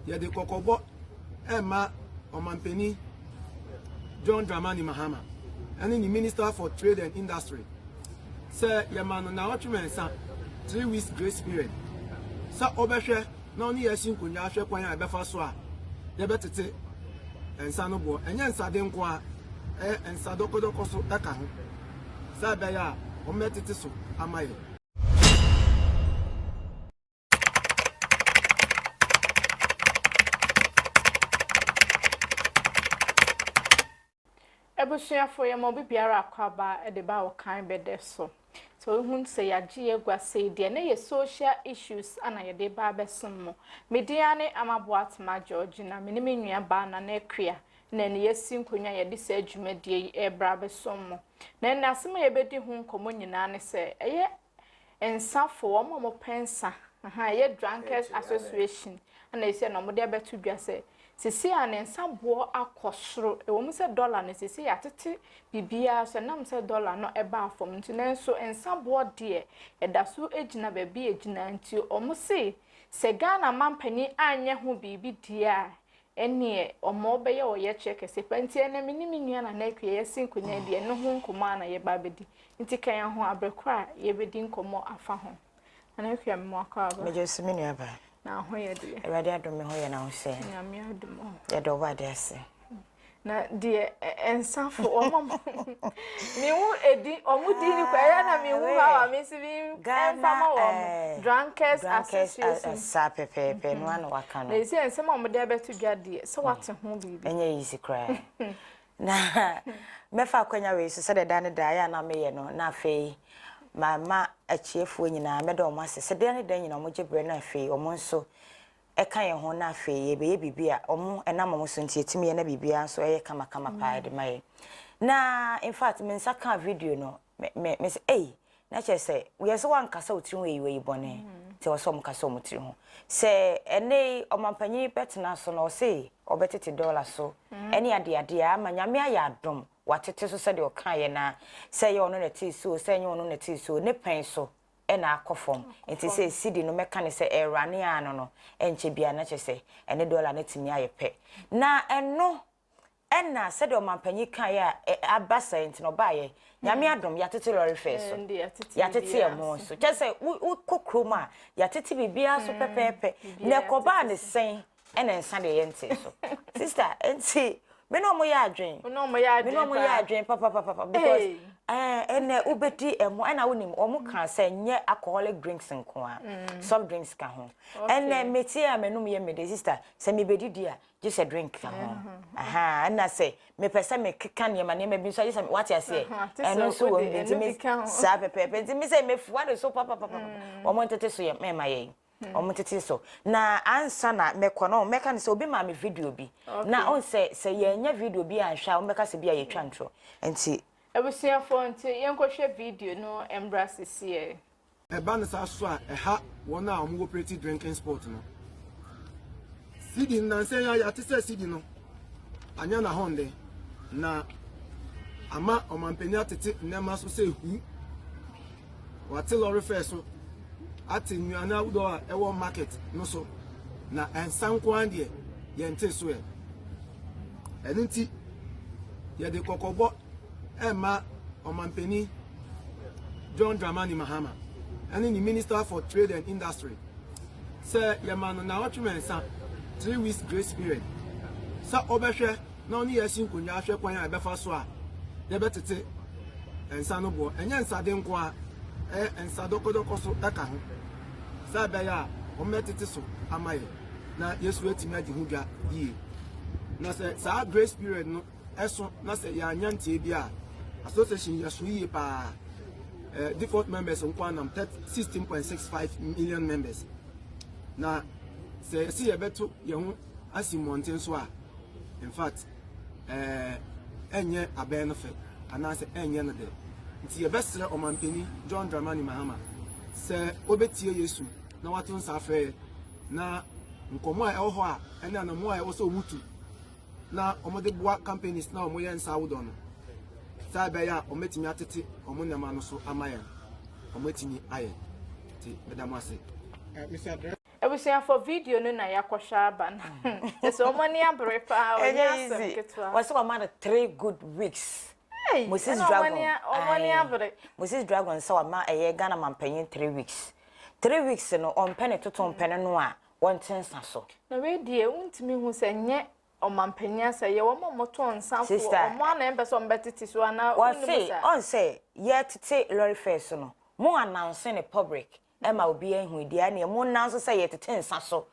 yɛde kɔkɔbɔ rema Ɔmanpanin John Dramani Mahama ne ne Minister for Trade and Industry sɛ yɛma no nnawɔtwe mmiɛnsa, 3 weeks grace period, sɛ ɔbɛhwɛ na ɔne yɛn asi nkonnwa ahwɛ kwan a ɛbɛfa so a yɛbɛtete nsa no boɔ. Ɛnyɛ nsade nko a, ɛyɛ nsa dɔkɔdɔkɔ so ka ho sɛ ɛbɛyɛ a wɔbɛtete so ama yɛn. Abusuafo, yɛma obi biara akwaaba de ba wɔ kan bɛdɛ so. Sɛ wohu sɛ yɛagye yɛn agua sei deɛ, na yɛ social issues ana yɛde ba abɛsom mo. Me din ara ne Ama Boatema Georgina, me ne me nua baa Nana Akua na ɛne yɛasi nkonnwa a yɛde saa dwumadie yi rebra abɛsom mo. Na ɛnnɛ asɛm a yɛbɛdi ho nkɔmmɔ nyinaa ne sɛ, ɛyɛ nsafo, wɔn a wɔpɛ nsa, ahaa, ɛyɛ Drunkards Association na ɛsɛ na wɔde abɛto dwa sɛ sisi a ne nsa boɔ akɔ soro, ɛwɔ mu sɛ dɔla no sisi yɛatete biribiara so ɛnam sɛ dɔla no ɛbaa fam nti, nanso nsa boɔ deɛ ɛda so gyina baabi a ɛgyina nti wɔn se sɛ Ghana manpanin anyɛ ho biribi deɛ a ɛneɛ ɔma ɔbɛyɛ ɔyɛkyerɛ kɛse pa nti ɛnɛ me ne me nua Nana Akua yɛasi nkonnwa yi deɛ ɛno ho nkɔmmɔ a na yɛba abɛdi nti ka yɛn ho aberɛ korɔ a yɛbɛdi nkɔmmɔ afa ho. Nana Akua me mu akɔ aba. Megye so me nua baa. Na ho yɛ deɛ. Awurade adom me ho yɛ na ho sɛ. Nyame adom o. Yɛda ɔbɔ ade ase. Na deɛ nsafo wɔn mehu edi wɔn di ni kɔ ɛyɛ na mehu how a mesi bi mfa ma wɔn Drunkards Association. Saa pɛpɛɛpɛ no ano waka no. Na esi nsɛm a wɔde abɛto dwa deɛ sɛ wate ho biribi. Ɛnyɛ easy koraa. Na mɛfa akwanya wei so sɛdeɛ da ne da ayɛ a na meyɛ no na afei mama atiefoɔ nyinaa mɛda wɔn ase sɛ da ne da nyinaa wɔgye berɛ na afei wɔn nso ɛka yɛn ho na afei yɛbɛyɛ biribi a wɔn ɛnam wɔn so nti yɛtumi yɛ na biribiara nso ɛyɛ kamakama paa de ma yɛn. Na in fact me nsa kaa video no me me me sɛ ei na kyerɛ sɛ yɛ sɛ wankasa wo tiri ho eyi wayi bɔne nti ɛwɔ sɛ wɔn kasa wɔn tiri ho sɛ ɛnɛ yi ɔmampanyin bɛtena so na ɔse ɔbɛtete dɔla so ɛne adeadeɛ ama Nyame ayɛ adom watete so sɛdeɛ ɔkaeɛ na sɛ ɛyɛ ɔno na ɛtee so sɛ ɛnyɛ ɔno na ɛtee so ne pɛn so ɛna akɔ fam nti sɛ cedi no mɛka ne sɛ ɛrane ano no ɛnkyɛ biara na kyerɛ sɛ ɛne dɔla no atumi ayɛ pɛ na ɛno ɛna sɛdeɛ ɔmampanyin kaeɛ a aba saa nti na ɔbaayɛ Nyame adom yɛatete lorry fare so yɛatete ɛmo so kyerɛ sɛ wokɔ kurom a yɛatete biribiara so pɛpɛɛpɛ na ɛkɔbaa ne sɛn ɛna nsa deɛ yɛntee so sister nti me ne ɔmo yɛ adwen me ne ɔmo yɛ adwen papapapa because ɛnɛ wobɛdi ɛmo ɛna wonim ɔmo kaa sɛ nyɛ alcoholic drinks nko a soft drinks ka ho ɛnɛ metie a m'anum yɛ me de sister sɛ mebɛdidi a gye sɛ drink ka ho aha ɛna sɛ mepɛ sɛ mekeka nneɛma nneɛma bi nso agye sɛ wate aseɛ ɛno nso wɔ mu bi nti me saa pɛpɛɛpɛ nti me sɛ mefua de so papapapa wɔn ntete so yɛ mɛma yɛn wɔn tete so na ansa na mɛkɔ no mɛka no sɛ obi maa me video bi na ɔn sɛ sɛ yɛnyɛ video bi anhwɛ a wɔn bɛka sɛ bi a yɛtwa ntorɔ nti. Abusuafoɔ nti yɛnkɔhwɛ video no mbra sisiɛ. Ɛba no saa so a, ɛha wɔn a wɔn operate drinking spot no. Cedi no nansa yi ara yɛate sɛ cedi no anya n'ahɔnde na ama ɔmanpanin atete nneɛma so sɛ hu. Wate lɔre fare so, ate nnuane ahodoɔ a ɛwɔ market no so, na nsa nko ara deɛ yɛnte so ɛ. Ɛno nti, yɛde kɔkɔbɔ ɛma ɔmanpanin John Dramani Mahama ɛne ne Minister for Trade and Industry sɛ yɛma no nnawɔtwe mmiɛnsa, 3 weeks grace period, sɛ ɔbɛhwɛ na ɔne yɛn asi nkonnwa ahwɛ kwan a ɛbɛfa so a yɛbɛtete nsa no boɔ. Ɛnyɛ nsade nko a, ɛyɛ nsa dɔkɔdɔkɔ so ɛka ho sɛ ɛbɛyɛ a wɔbɛtete so ama yɛn na yɛsu atumi agye ho dwa yie. Na sɛ saa grace period no ɛso na sɛ yɛanya ntie bi a, association yɛ so yie paa. Default members nko anam 16.65 million members. Na sɛ yɛsi yɛbɛto yɛn ho asi mmɔnten so a, in fact, ɛnyɛ abɛn no fɛ anaasɛ ɛnyɛ no dɛ. Nti yɛbɛsrɛ ɔmanpanin John Dramani Mahama sɛ ɔbɛtie Yesu na wato nsa afrɛ yɛ na nkɔmmɔ a ɛwɔ hɔ a ɛne anammɔn a ɛwɔ sɛ wɔn tu na wɔde boa companies na wɔyɛ nsa awodɔ no sɛ ɛbɛyɛ a wɔbɛtumi atete wɔn nneɛma no so ama yɛn wɔatumi ayɛ. Nti meda mo ase. Abusuafo, video no na yɛakɔhwɛ aba no. Kyerɛ sɛ wɔn ani abere paa, ɔnyɛ Ɛnyɛ asɛm easy. ketewa. Wɔsɛ wɔama no three good weeks. Ei, Moses ɛna wɔn Dragon. ani wɔn ani Aye. abere. Moses Dragon sɛ wama ɛyɛ Ghana mampanyin 3 weeks. 3 weeks no, ɔmpɛ ne toto mpɛ ne no a, wɔnte nsa so. Na wei deɛ, wontumi hu sɛ nyɛ ɔmampanyin asɛ yɛ wɔn a wɔtɔn nsafoɔ Sister. wɔn a na ɛmpɛ sɛ wɔbɛtete so anaa wonim Wɔse saa. ɔn sɛ yɛtete lorry fare so no, mo announce ne public ɛma obiara hu deɛ ɛneɛ mo announce sɛ yɛtete nsa so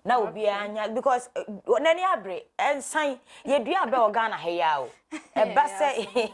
na obiara nya because n'ani abere. Ɛnsan yɛdua abɛ wɔ Ghana ha yi a o, ɛba sɛ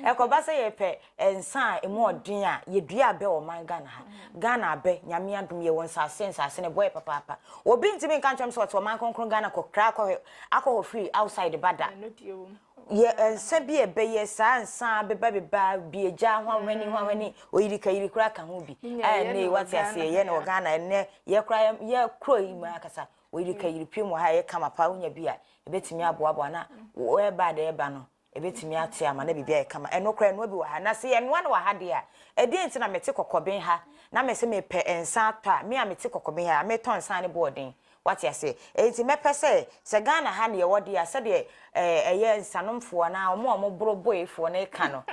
ɛkɔba sɛ yɛpɛ nsa a emu ɔden a, yɛdua abɛ wɔ ɔman Ghana ha. Ghana abɛ, Nyame adom, yɛwɔ nsase, nsase no ɛbɔ yɛ papaapa. Obi ntumi nka nkyɛn sɛ ɔte ɔman kronkron Ghana kɔkra akɔhwɛ akɔhɔ firi outside ba da. Ɛno deɛ wɔ mu. Yɛ nsa bi a ɛbɛyɛ saa nsa beba beba bi egya ho ahwani ho ahwani oyirika yirikura ka ho bi. Nyɛ yɛ ɛnɛ no wɔ wate ase Ghana yɛ no ha. wɔ Ghana ɛnɛ yɛ kora yɛ kuro yi mu akasa oyirika yiripie mu wɔ ha, yɛ kama paa. Wonya bi a ebetumi aboaboa na wɔɛba de ɛba no, ebetumi ate ama na biribi ayɛ kama. Ɛno kora ɛnoa bi wɔ ha na sɛ yɛnoa no wɔ ha deɛ a, ɛdeɛ nti na mete kɔkɔben ha na mɛ sɛ mepɛ nsa atɔ a, me a mete kɔkɔben ha a metɔ nsa ne boɔden? Wate ase? Enti mɛpɛ sɛ Ghana ha ne yɛwɔ deɛ a, sɛdeɛ ɛyɛ nsanomfoɔ anaa ɔmo a ɔmo boro boefoɔ no ka no,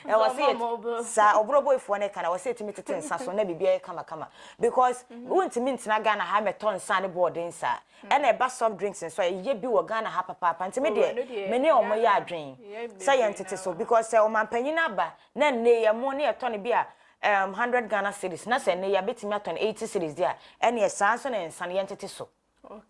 ɛwɔ sɛ yɛ saa ɔboro boefoɔ no ka no, ɛwɔ sɛ yɛtumi tete nsa so na biribi ayɛ kamakama, because wontumi ntena Ghana ha mɛtɔ nsa ne boɔden saa. Ɛna ɛba soft drinks nso a, ɛyɛ bi wɔ Ghana ha papaapa. Nti me Oh, ɛno deɛ deɛ, me ne ɔmo yɛ Ghana, adwen yɛ sɛ yɛn bebree tete na so wɔ ha. because sɛ ɔmanpanyin aba na nne yɛ mo ne yɛtɔ no bi a 100 Ghana cedis na sɛ nne yɛabɛtumi atɔ no 80 cedis deɛ a, ɛneɛ saa nso na nsa no yɛntete so.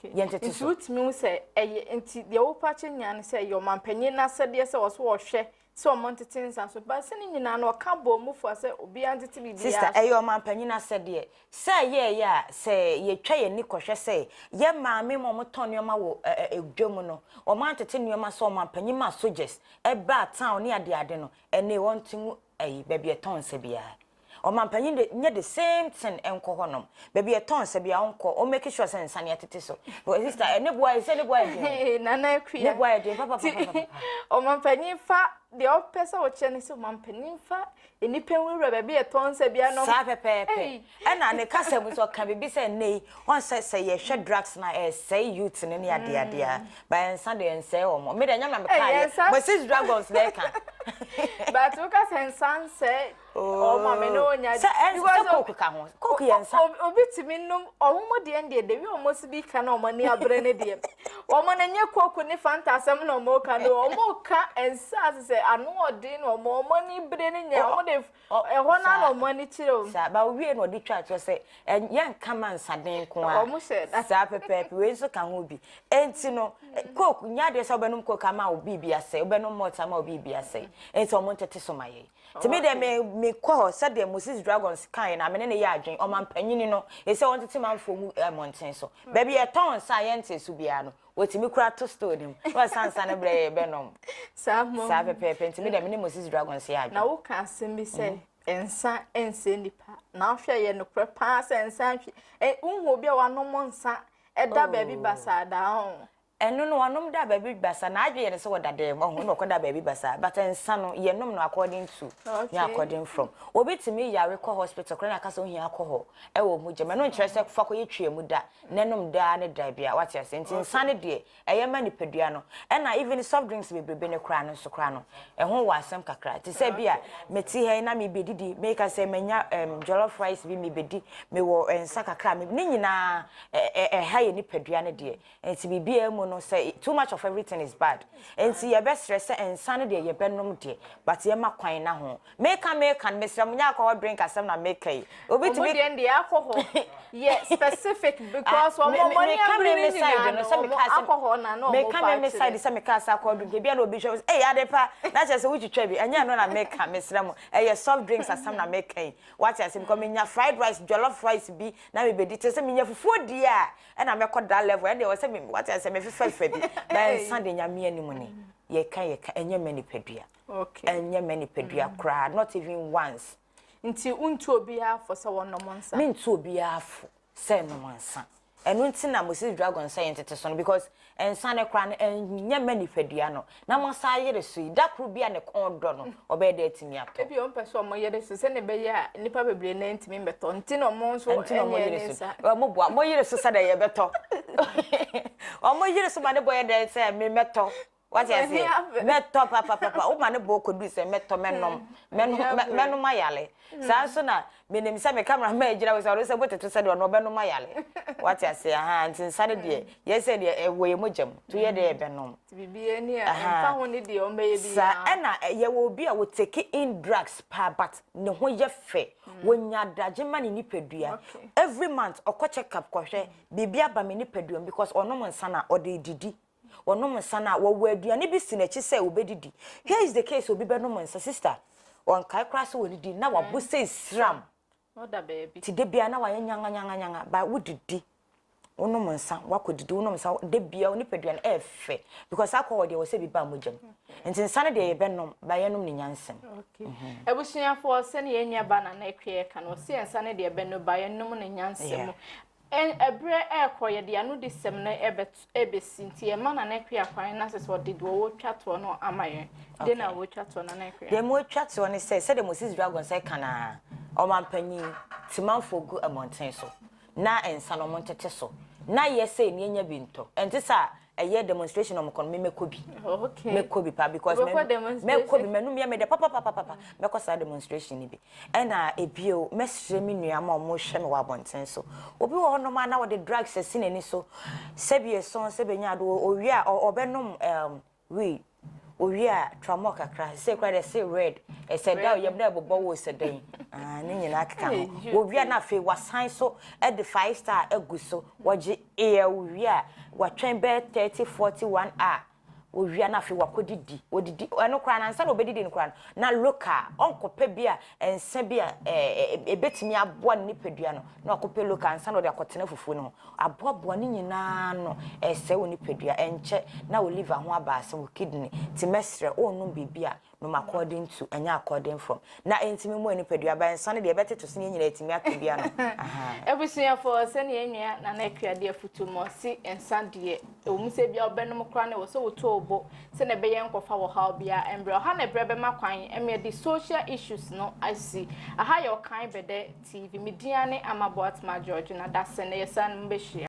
Yɛntete Nti so. wotumi hu sɛ ɛyɛ, nti deɛ wopa kyɛ nyinaa no sɛ ɛyɛ ɔmanpanyin n'asɛdeɛ sɛ wɔso wɔhwɛ sɛ ɔmo ntete nsa so ba sɛ ne nyinaa no ɔka bɔ mu fo sɛ obiara ntete biribiara Sister, so. ɛyɛ ɔmanpanyin asɛdeɛ sɛ ɛyɛɛyɛ a, sɛ yɛtwa yɛn ani kɔhwɛ sɛ yɛ maame ma ɔmotɔn nneɛma wɔ edwa mu no, ɔmo antete nneɛma sɛ ɔmanpanyin ma soldiers ɛbaa town ne adeade no, ɛnɛ wɔnte mu ɛyi baabi ɛtɔn nsa biara, ɔmanpanyin de nyɛ the same thing ɛnkɔ hɔnom baabi ɛtɔn nsa biara, ɔnkɔ ɔn make sure sɛ nsa ne ɛtete so. But sister, ɛne boa sɛ ne boa yɛ den. Nana Akua. Ne boa yɛ den papapapapa. Ɔmanpanyin fa deɛ ɔpɛ sɛ ɔkyerɛ ne sɛ ɔmanpanyin fa nnipa nwurawura baabi a ɛtɔn nsa biara no. Saa pɛpɛɛpɛ. Ei. Ɛna ne kasa mu nso ɔka biribi sɛ nnɛ yi ɔn sɛ yɛhwɛ drugs na ɛsɛe youth no ne adeadeɛ a, ba ɛnsa deɛ ɛnsɛe wɔn. Me deɛ, ɛnyɛ na meka Ɛyɛ yɛ nsa- Moses Dragons na ɛka. But woka sɛ nsa nsɛ ɔma me ne onya Sɛ ɛn because sɛ Coke ka ho, Coke yɛ nsa. Obi tumi nom ɔmo mo deɛ deɛ de wi ɔmo si bi ka na ɔmo ani abere ne deɛ ɔmo na nye Coke ne Fanta asɛm na ɔmo ka no. Ɔmo ka nsa ase sɛ ano ɔden na ɔmo ani bere ne nyɛ ɔmo de ɛhɔ na na ɔmo ani kyerɛ o. Saa ba owie na ɔde twa atoɔ sɛ yɛnka ma nsaden nko a. Ɔmo hyɛ da. Saa pɛpɛɛpɛ. Wei nso ka ho bi. Enti no Coke nyɛ adeɛ sɛ wobɛnom Coke ama wo biribi asɛe, wobɛnom malt ama wo biribi asɛe. Enti ɔmo ntete so ma yɛn. Nti me deɛ, me kɔ hɔ sɛdeɛ Moses Dragons kaeɛ na me ne ne yɛ adwen. Ɔmampanyini no ɛsɛ ɔntete manfoɔ mu mmɔnten so baabi yɛtɔn nsa a yɛnte so biara no, wɔtumi kura to store no mu na wɔsa nsa no brɛ yɛ bɛnom. Saa mo. Saa pɛpɛɛpɛ. Nti me deɛ, me ne Moses Dragons yɛ adwen. Na woka asɛm bi sɛ nsa nsɛ nipa na wohwɛ yɛ nokorɛ paa sɛ nsa nhwe ɛ, wohu obi a wanom nsa ɛda baabi basaa daa ho? Ɛno no, ɔnom da baabi basa na adwene yɛ no sɛ wɔda dɛm ɔho na ɔkɔda baabi basa, but nsa no yɛnom no according to ne according from. Obi tumi yare kɔ hospital koraa na aka sɛ ohia akɔ hɔ ɛwɔ mu gyama, ɛno nkyerɛ sɛ fa kɔyɛ twia mu da na ɛnom daa ne da bia. Wate ase? Nti nsa no deɛ, ɛyɛ ma nipadua no. Ɛna even soft drinks bebrebe no koraa no nso koraa no, ɛho wɔ asɛm kakra. Te sɛ bi a mete ha yi na mebɛdidi, meka sɛ manya jollof rice bi mebɛdi, mewɔ nsa kakra, ne nyinaa ɛha yɛ nipadua no deɛ. Nti biribiara mu no, sɛ too much of everything is bad. Nti yɛbɛsrɛ sɛ nsa no deɛ, yɛbɛnom deɛ, but yɛma kwan na ho. Meka no, mesrɛ mo, nyɛ alcohol drink asɛm na meka yi. Obi ɔmo tumi deɛ deɛ alcohol yɛ specific because ɔmo ɔmo ani meka abere me ne me side nyinaa no no sɛ ɔmo meka sɛ alcohol na na ɔmo meka pa me me side kyerɛ. sɛ meka sɛ alcohol drink ebi a na obi hwɛ ɛyɛ ade pa na kyerɛ sɛ wotwitwa bi. Ɛnyɛ ɛno na meka. Mesrɛ mo, ɛyɛ soft drinks asɛm na meka yi. Wate ase? Because menya fried rice, jollof rice bi na mebɛdi, kyerɛ sɛ menya fufuo di a, ɛna mɛkɔ that level. Ɛna ɛwɔ sɛ me, wate ase, mefefɛfɛ bi na nsa de Nyame anim ni yɛka ɛnyɛ ma nipadua. Ɛnyɛ ma nipadua koraa, not even once. Nti wontu obiara fo sɛ wɔnom nsa? Mentu obiara fo sɛ nom nsa. Ɛno nti na Moses Dragon sɛ yɛntete so no because nsa no koraa no ɛnyɛ mma nipadua no na moasan ayere so yi, da koro bi a ne kɔn dɔ no ɔbɛyɛ dɛ atumi atɔ. Ebia wɔmpɛ sɛ wɔyere so sɛnea ɛbɛyɛ a nnipa bebree no ara ntumi mmɛtɔ nti na wɔn nso Ɛnti na nyɛɛ wɔyere ne so. nsa. Wɔn boa, wɔyere so sɛdeɛ yɛbɛtɔ. Wɔyere so ma ne bɔ yɛ dɛn sɛ me mɛtɔ. Wate aseɛ? Mɛtɔ papapapa. Woma ne bɔ kɔduru sɛ mɛtɔ mɛnom. Mɛnom mɛnom ayale. Saa nso na menim sɛ me camera man gyina hɔ sɛ ɔno sɛ botete sɛ deɛ ɔno ɔbɛnom ayale. Wate aseɛ? Ahaa nti nsa no deɛ yɛ sɛ deɛ ɛwɔ yɛ mogya mu. Nti woyɛ dɛ yɛbɛnom. Nti biribiara ni a ɛmfa ho ne deɛ ɔmbɛyɛ biara. Saa ɛna yɛwɔ obi a wɔ take in drugs paa but ne ho yɛ fɛ. Wɔnya adagye ma ne nipadua. Every month ɔkɔ check up kɔhwɛ biribi aba me nipadua mu because ɔnom nsa na ɔde didi. Wɔnom nsa no a, wɔwɔ aduane bi si n'akyi sɛ obedidi. Here is the case, obi bɛnom nsa, sister, ɔnkae koraa sɛ ɔredidi, na wabo sɛ sram. Nti da biara na wayɛ nyanganyanganyanga, but wodidi, wonom nsa, woakɔdidi, wonom nsa, da biara wo nipadua no ɛyɛ fɛ. Because alcohol deɛ ɛwɔ sɛ bi ba mogya mu. Nti nsa no deɛ yɛbɛnom, but yɛnom no nyansam. Okay. Abusuafoɔ, sɛdeɛ yɛn nua ba Nana Akua reka no, ɔse nsa no deɛ yɛbɛnom, but yɛnom no nyansa mu. Ɛberɛ rekɔ, yɛde anodisɛm no rebɛsi, nti yɛma Nana Akua kwan na sɛ sɛ ɔde deɛ ɔwɔ twa toɔ no ama yɛn. Deɛ na ɔwɔ twa toɔ, Nana Akua? Deɛ mewɔ twa toɔ ne sɛ, sɛdeɛ Moses Dragon sɛ ka no ara, ɔmanpanin, temanfoɔ gu mmɔnten so, na nsa no wɔntete so, na yɛ sɛ ni anya bi ntɔ. Ɛnte saa a, ɛyɛ demonstration a wɔkɔ no, me mɛkɔ bi. Mɛkɔ bi paa because mɛkɔ bi, m'anum yɛ me dɛ papapapapa, mɛkɔ saa demonstration no bi. Ɛna ebio, mɛsrɛ me nua ma wɔhwɛ me wɔ abɔnten so. Obi wɔ hɔnom a na ɔde drugs asi n'ani so, sɛbi ɛsɔn, sɛbi ɛnyɛ ade, owie a ɔbɛnom um, weed, owie a tramol kakra, sɛ koraa deɛ se red, ɛsɛ da oyam na ɛbobɔ wo sɛ dɛn, ah, ne nyinaa keka ho. Owie a na afei wasan so de five star agu so, wɔgye air owie a watwɛn bɛyɛ 30, 40, 1 hour. Owia na afei wakɔdidi, ɔdidi, ɛno koraa no ansa na ɔbɛdidi no koraa no, na local, ɔnkɔpɛ bi a nsa bi a ɛbɛtumi aboa ne nipadua no, na wakɔpɛ local ansa na ɔde akɔtena fufuo no ho. Aboaboa ne nyinaa ano, ɛresɛe wo nipadua, ɛnkyɛ na wo liver ho aba asɛm, wo kidney. Nti mɛsrɛ, worenom biribi a, nom according to, ɛnyɛ according from. Na ɛntumi mmoa nipadua, but nsa no deɛ ɛbɛtete so na yɛn nyinaa yɛatumi atɔ bi anom. Ahaa. Abusuafoɔ, sɛdeɛ yɛn nua Nana Akua de afutuo ma, ɔse nsa deɛ, ɛwɔ mu sɛ ebia wobɛnom koraa no, ɛwɔ sɛ woto wo bo sɛdeɛ ɛbɛyɛ nkɔfa ɔhaw biara mbrɛ. Ɔha na ɛberɛ bɛma kwan ma yɛde social issues no asi. Aha yɛ Ɔkan Bɛdɛ TV. Me din ara ne Ama Boatema George na dasɛn na yɛsan mu bɛhyia.